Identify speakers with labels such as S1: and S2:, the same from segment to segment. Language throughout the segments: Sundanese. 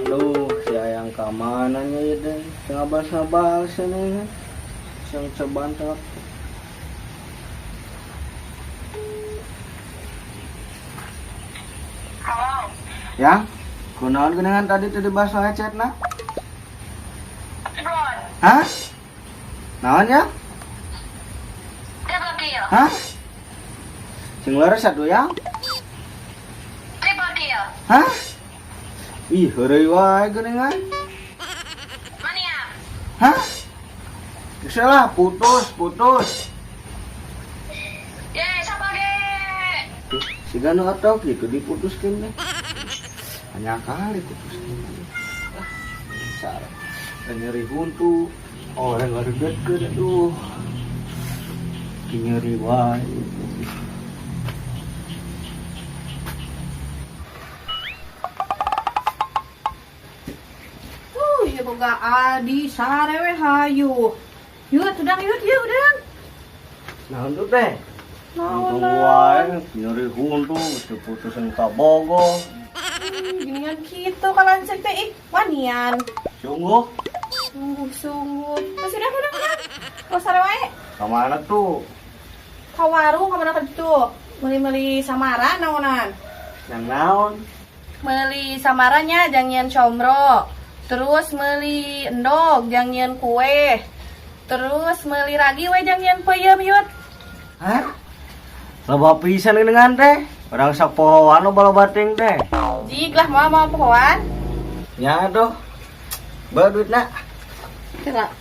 S1: Aduh, si Ayang ka mana nya ieu teh? Ngabas-ngabas ini. Sang cobaan telepon.
S2: Halo.
S1: Yang, kunaon geningan tadi teh dibahas wae chatna?
S2: Blon.
S1: Hah? Naon ya?
S2: Triple kill.
S1: Hah? Sing leres atuh, Yang.
S2: Triple kill.
S1: Hah? Ih, heureuy wae geuningan.
S2: Maniak.
S1: Hah? Geus lah, putus, putus.
S2: Ye, siapa ge?
S1: Tuh, siga nu atau gitu diputuskeun teh. Hanya kali putuskeun. Ah, sarah. Nyeri huntu. Orang ngaredetkeun, aduh. Nyeri wae.
S3: Ya boga adi sare we hayu. Yuk, tudang yuk, yuk, udang.
S1: Naon tuh teh?
S3: Naon
S1: Untung wae nyeri huntu geus diputusin ka Bogor.
S3: Ginian kitu kalau cek teh ih, wanian.
S1: Sungguh?
S3: Sungguh sungguh. Terus udah udah udah. Kalau sare wae.
S1: Ka mana tuh?
S3: Ka warung ka mana ka ditu? Meuli-meuli samara naonan.
S1: Yang naon?
S3: Meuli samaranya jang comro. Terus meuli endog jang kue. Terus meuli ragi we jang peuyeum yut.
S1: Hah? Loba pisan dengan teh. Orang sapohoan lo loba bating teh.
S3: Jig lah mau mau pohoan.
S1: Ya tuh. Bawa duitna.
S3: Kira.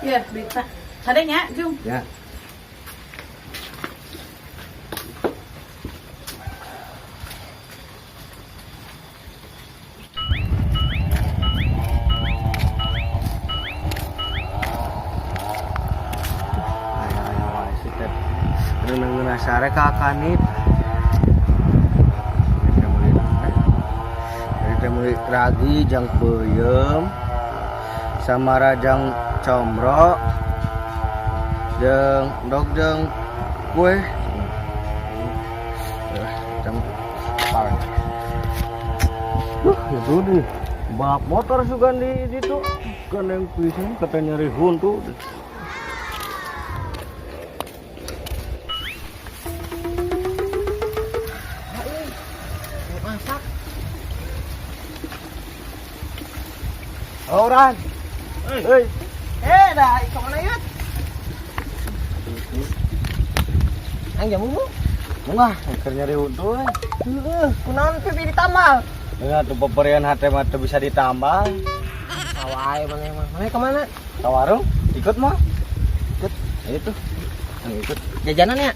S3: Ya, duitna. Sadenya, Jung.
S1: Ya. Aya wae si teh. Reunang sare ka kanit. Jadi teh meuli ragi jang peuyeum sama rajang comro jeung endog jeung kue. Jam apa? Itu di balap motor sugan di situ. Gandeng pisan kata nyeri huntu.
S4: Masak.
S1: Orang. Hei.
S4: Eh, dah ke mana yut? Ang jamu bu?
S1: Enggak, keur nyeri huntu.
S4: Heeh, kunaon pipi ditambal?
S1: Enggak tuh peperian hate mah teu bisa ditambal.
S4: Sawai mana emang. Mana kemana?
S1: Ke warung, ikut mah? Ikut. Ayo tuh. Ayo ikut.
S4: Jajanan ya?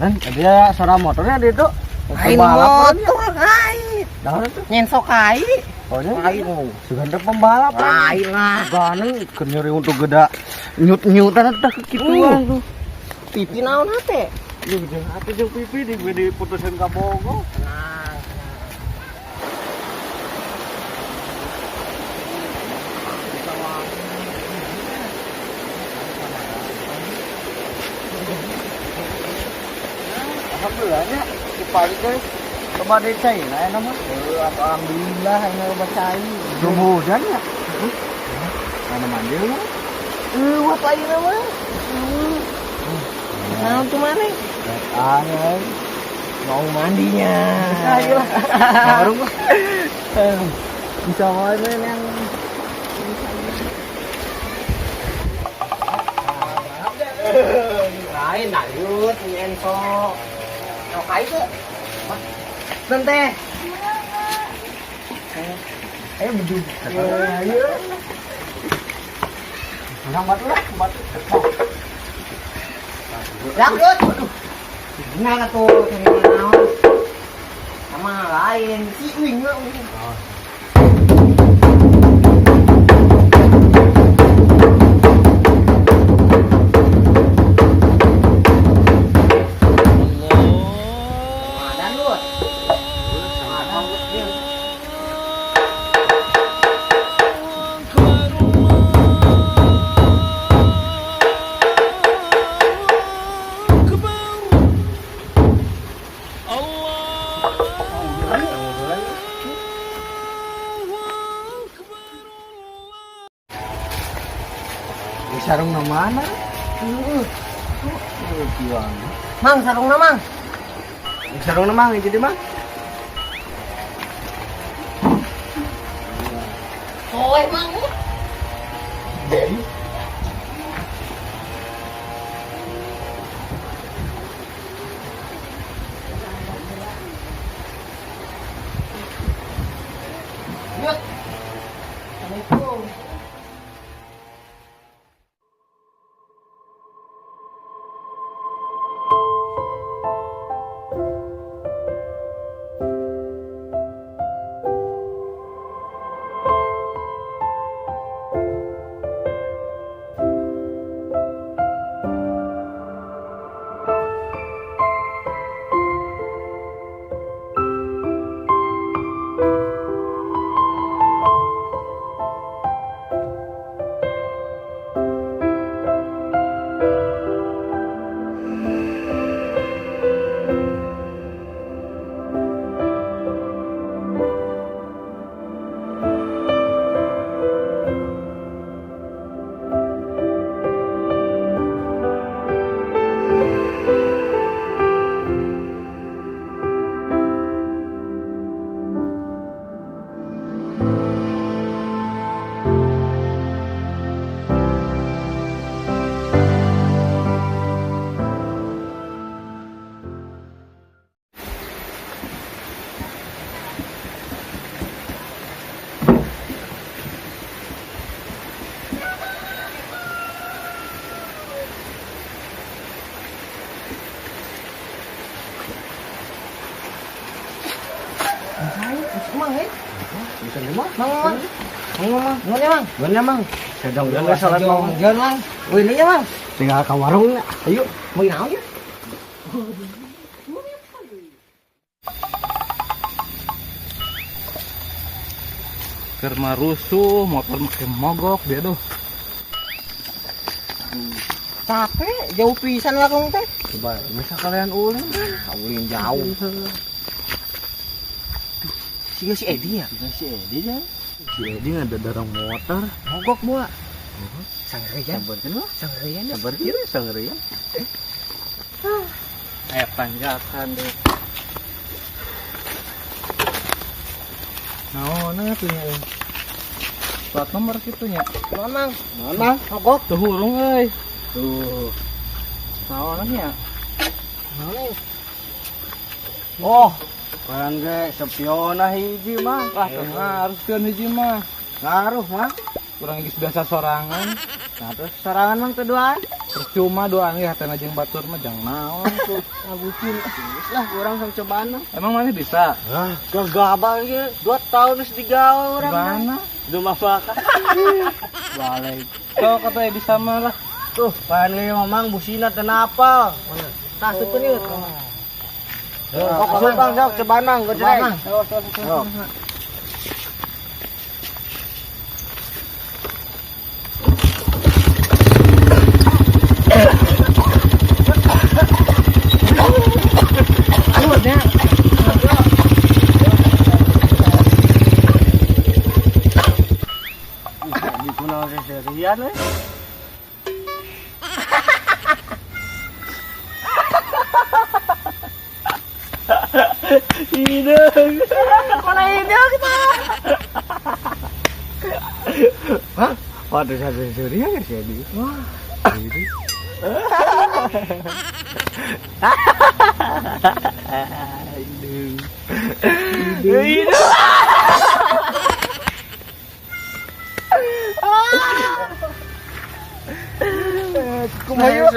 S1: Kan ada suara motornya di itu.
S4: Lain motor, lain.
S1: Naon itu?
S4: Nyensok kai.
S1: Oh, ini
S4: Lain.
S1: Sugan teh pembalap.
S4: Lain lah.
S1: Ganeng keur nyeri untuk geda nyut-nyutan teh kekituan tuh.
S4: Pipi naon hate?
S1: Lu jeung hate jeung pipi di diputusin ka Bogor.
S4: Tenang.
S1: Alhamdulillahnya di pagi teh coba di China ya nama.
S4: Alhamdulillah ini obat cai.
S1: Belum hujan ya? Mana mandi lu?
S4: Wah ayeuna mah. Naon tuh mana?
S1: Angin.
S4: Mau mandinya.
S1: Ayo lah. Warung lah.
S4: Bisa wae yang lain dayut Enso. Yo kai tuh. Tente. Ayo bedug. Ayo.
S1: Urang batu lah, batu.
S4: Lanjut. Aduh. Benar atuh cari naon. Sama lain si uing mah. Madan lu. Madan lu.
S1: Di sarung na mana?
S4: Heeh.
S1: Oh, kiwang.
S4: Mang sarungna mang.
S1: Di sarung na mang jadi mang.
S3: Oh, emang.
S4: Yuk. Assalamualaikum. Mang eh.
S1: Bisa di mang.
S4: Mang mang. Mang mang. Nuhun ya mang.
S1: Nuhun ya mang. Sedang jalan salat mang.
S4: Jalan mang. Wih ya mang.
S1: Tinggal ke warung ayo.
S4: Mau naon ya?
S5: Keur mah rusuh, motor make mogok dia tuh.
S4: Capek, jauh pisan warung teh.
S1: Coba bisa kalian ulin kan?
S4: Ulin jauh. Siga si Edi ya?
S1: Siga si Edi kan? Si Edi ada dorong motor.
S4: Mogok moa. Sangreyan.
S1: Sabarkeun lah.
S4: Sangreyan.
S1: Sabarkeun sangreyan.
S5: Aya tanjakan deh. Naon atuh nya? Plat nomor kitu nya.
S4: Naon mang?
S1: Naon mang?
S4: Mogok.
S5: Tuh hurung euy. Tuh. Naon nya?
S4: Naon euy?
S1: Oh, barang ge sepiona hiji mah.
S5: Wah, teu ngaruhkeun hiji mah.
S1: Ngaruh mah.
S5: Kurang geus biasa sorangan.
S1: Nah, terus sorangan mang teu duaan.
S5: Percuma doang ge hatena jeung batur mah jang naon tuh.
S1: Ngabucin. Geus lah urang sang cobaan mah.
S5: Emang mana bisa?
S1: Hah, gagabal ge 2 tahun geus digawe urang.
S5: Mana?
S1: Rumah makan.
S5: Balik. Sok kata bisa mah lah.
S1: Tuh, pan ge mamang busina teu napal.
S4: Mana? Tah seupeun ieu.
S1: Sok sok bang, sok cobaan mang, gojek.
S5: Sok sok sok.
S1: Di kunaon seserian we. Hideung.
S4: Mana hideung kita?
S1: Hah? Waduh seserian ya si Edi.
S4: Wah.
S1: Hideung. Hideung. Kumaha yuk?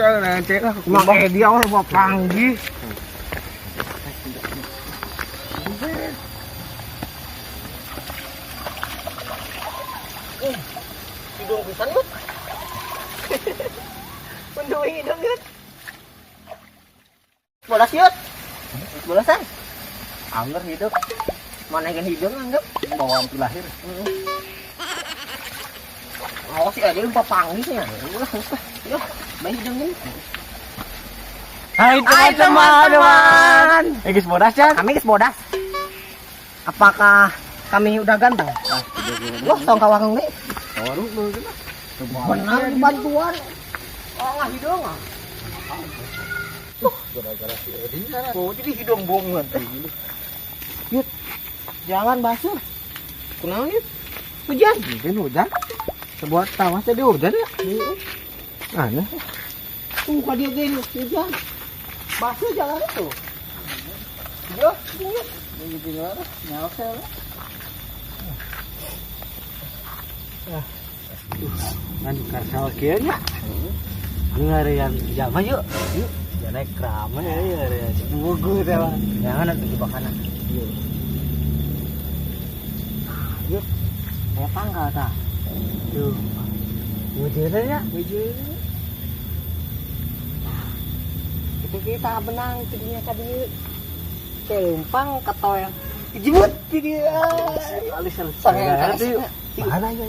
S4: Mang Edi awal mau panggih. Hidung pisan yut. Mendui hidung yut. Bolas yut. Bolasan.
S1: Angger hidup.
S4: Mana yang hidung anggap?
S1: Bawaan ti lahir.
S4: Oh si Edi lupa panggihnya. Ulah susah. Yuk, baik hidung ini.
S1: Hai
S4: teman-teman.
S1: Eh geus bodas ya?
S4: Kami geus bodas. Apakah kami udah ganteng? Wah, tong ka warung nih.
S1: Warung lu kena.
S4: Benar bantuan. Oh, nggak hidung ah.
S1: Gara-gara si Edi kan. Oh, jadi hidung bohongan.
S4: Yut, jalan basuh. Kunaon yut? Hujan.
S1: Mungkin hujan. Sebuah tawas tadi hujan ya? Aneh.
S4: Tuh, ka dia gini hujan. Basuh jalan itu. Yo, yut.
S1: Ini lah, nyalok saya lah. Kan kasal kieu nya. Ngarian jama yuk. Yuk, ya naik rame ya ya. Bugu teh mah.
S4: Jangan nanti jebakan.
S1: Yuk.
S4: Yuk. Kayak tanggal ta.
S1: Tuh. Hujan ya?
S4: Hujan. Nah, itu kita benang tidinya tadi. Kelempang katoel. Jebut di dia.
S1: Alis alis.
S4: Sange
S1: Yuk. Mana ya?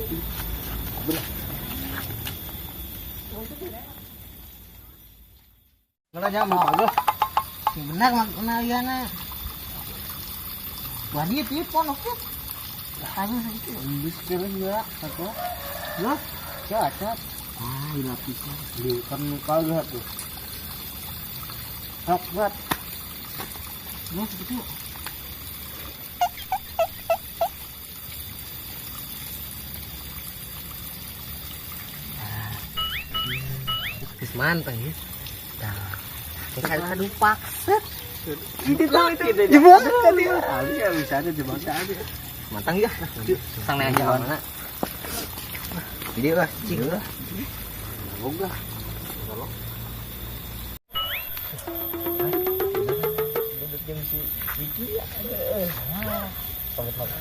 S1: Mana mau bagus.
S4: Benar makna Yana. Wah dia tipe pon oke. Ayo itu.
S1: Endus kira juga satu.
S4: Loh,
S1: Cacat.
S4: ah gila pisan.
S1: Di kan kagak tuh. Sok banget.
S4: Loh segitu. Geus manteng ya. Nah, kali kadupak set.
S1: Itu tuh itu. Jebak tadi. Ali ya bisa aja jebak aja.
S4: Mantang ya. Sang aja mana.
S1: Jadi lah, cing lah. Boga. Duduk jam si Wiki ya. Pamit makan.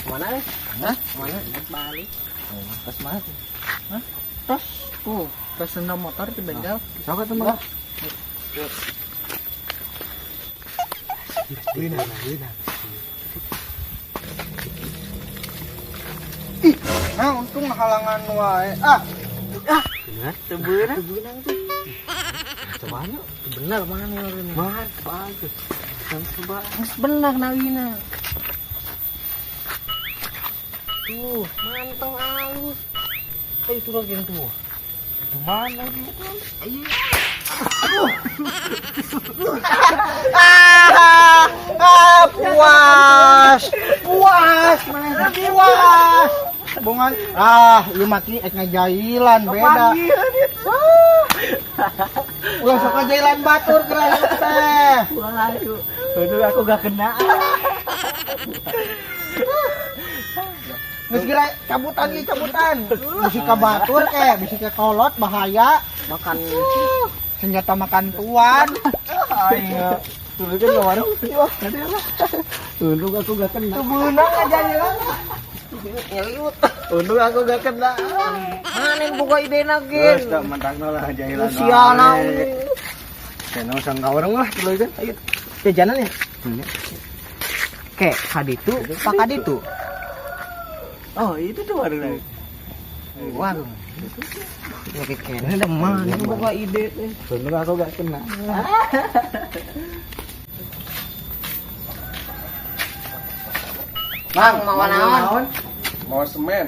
S4: Mana nih?
S1: Hah?
S4: Mana? Balik.
S1: Tas mana tuh?
S4: Tos, tuh, tos senda motor di bengkel.
S1: Sok atuh mah. Wina, wina.
S6: Nah, untung halangan wae. Ah,
S1: Bener, teu beunang.
S4: Teu beunang tuh.
S1: Coba yuk.
S4: Bener mana ini?
S1: Mar, bagus. Coba.
S4: Geus bener nawina. Tuh, manteng halus. Eh, itu lagi yang tua.
S1: Gimana gitu?
S6: ah, puas. Puas, mana puas. Bongan. Ah, ieu mah ki ek ngajailan beda. Ulah sok ngajailan batur geura teh.
S1: Waduh, aduh aku gak kena.
S6: Geus geura cabutan ieu cabutan. Bisi ka batur ke, bisi ka kolot bahaya.
S4: Makan
S6: Senjata makan tuan. Ayo.
S1: Dulu kan ke warung. Nanti apa? Untung aku gak kena.
S6: Teu beunang ngajailan.
S4: nyeliut.
S1: Untung aku gak kena.
S4: Mana yang boga idena
S1: Terus
S4: gen?
S1: tak mentangna lah jailan.
S4: Siana.
S1: Kena usah ka warung lah dulu kan.
S4: Ayo, jajanan ya? Oke, kaditu, pak kaditu.
S1: Oh, itu tuh warung lagi.
S4: Warung. Ya kayaknya ada mana yang boga ide teh.
S1: Untung aku gak kena.
S4: Bang, mau naon?
S7: Mau semen.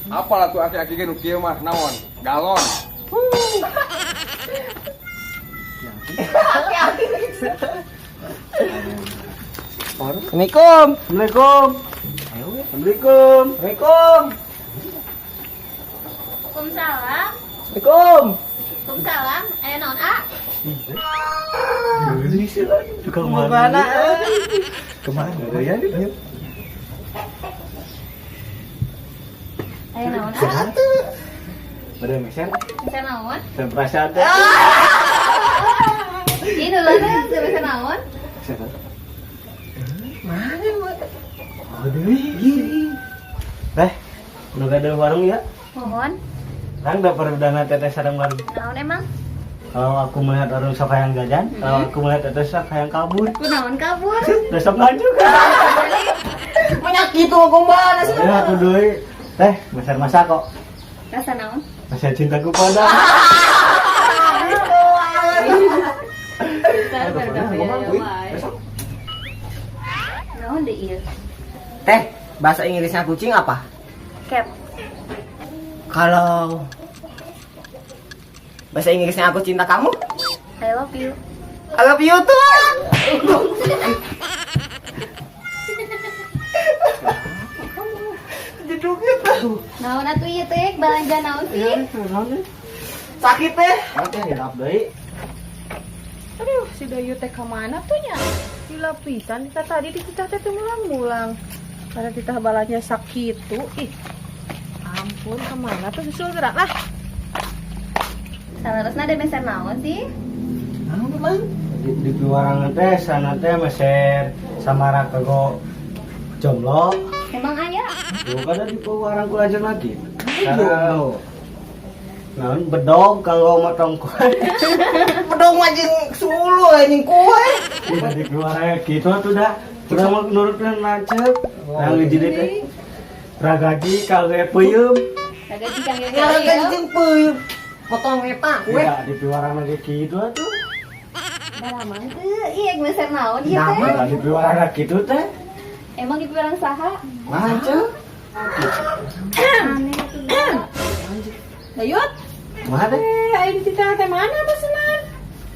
S7: Apalah tuh aki-aki ge nu kieu mah naon? Galon.
S4: Assalamualaikum.
S1: Assalamualaikum. Assalamualaikum.
S4: Assalamualaikum.
S3: Waalaikumsalam.
S4: Assalamualaikum.
S2: Waalaikumsalam. Aya naon, A?
S1: Geulis lagi tukang
S4: Mana?
S1: Kemana ya ini?
S2: Aya naon, A?
S1: Pada meser,
S2: Bisa naon?
S1: dan perasaan teh.
S2: Ini dulu teh bisa naon?
S1: Siapa?
S4: Mana?
S1: Aduh. Teh, nu gaduh warung ya?
S2: Mohon.
S1: Kan da perdana teteh sareng warung.
S2: Naon emang?
S1: Kalau aku melihat warung sok hayang jajan, kalau aku melihat teteh sok hayang kabur.
S2: Kunaon kabur?
S1: Besok lanjut kan?
S4: Banyak gitu gombal sih.
S1: Ya aku deui. Teh, meser masak kok.
S2: Rasa naon?
S1: Rasa cintaku pada.
S2: Naon deui ieu?
S4: Teh, bahasa Inggrisnya kucing apa?
S2: Cat.
S4: Kalau bahasa Inggrisnya aku cinta kamu?
S2: I love you.
S4: I love you tuh.
S2: Naon atuh ieu teh balanja naon sih?
S4: Sakit teh.
S1: Oke, hilap deui.
S3: Aduh, si Dayu teh kemana tuh nya? Gila pisan kita tadi di kita teh mulang-mulang. Pada kita balanya sakitu, ih. Ampun, kemana tuh susul gerak lah.
S2: Salarosna ada meser naon sih?
S4: Naon teman?
S1: Di piwarangan teh sana teh meser samara kanggo jomblo.
S2: Emang aya?
S1: Bukan ada di piwarang kula aja lagi. Jomblo. Naon bedog kalau motong kue.
S4: Bedog mah jeung suluh anjing kue.
S1: Udah di piwarang gitu atuh dah. Urang mah nurutkeun lanceuk. Nang jadi teh. Ragaji kangge peuyeum.
S2: Ragaji kangge
S4: Ya ragaji jeung peuyeum. Potong eta kue.
S1: Ya di piwarang lagi gitu atuh.
S2: Daramang teu, ieu meser naon ieu teh?
S1: Nah, di piwarang gitu teh.
S2: Emang di piwarang saha?
S1: Lanceuk.
S2: Aneh atuh.
S3: Dayut,
S1: Kumaha teh?
S3: Ayo dititah teh mana pesenan?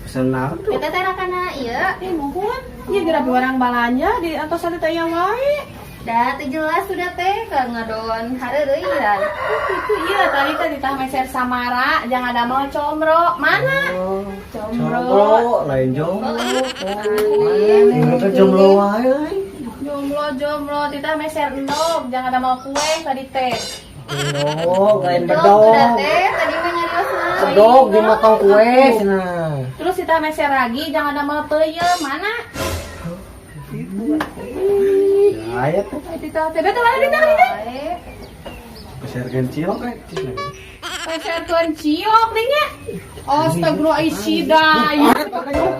S1: Pesen naon tuh?
S2: Eta teh rakana ieu.
S3: Mohon. Ieu geura piwarang balanja di antosan teh aya wae.
S2: Da teu jelas sudah teh ka ngadon hareureuyan.
S3: Itu iya tadi teh ditah meser samara, jangan ada mau comro. Mana? Comro.
S1: Jomblo, lain jomblo. Ini teh jomblo wae euy.
S3: Jomblo, jomblo, titah meser endog, jangan ada mau kue tadi teh.
S4: Bedog, lain
S2: Bedog
S4: bedog.
S2: sudah teh tadi mah nyariosna.
S4: Bedog dimotong kue cenah.
S3: Terus kita meser lagi, jangan ada mau peuyeum, mana?
S1: Ya aya teh.
S3: Titah teh betul ada titah teh.
S1: Meserkeun cilok eh.
S3: Meserkeun cilok teh nya. Astagfirullahaladzim.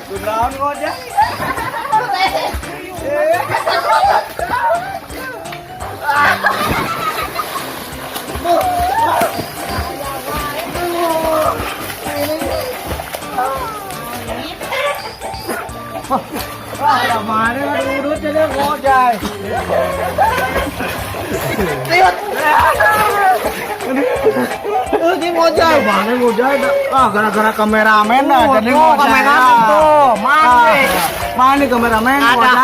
S1: Kunaon ngojek? Wah, mana urut jadi ngojek.
S4: Lihat. Ini ngojek.
S6: Mana ngojek? Ah, gara-gara kameramen dah jadi ngojek.
S4: Kameramen tuh. Mana?
S6: Mana kameramen ngojek.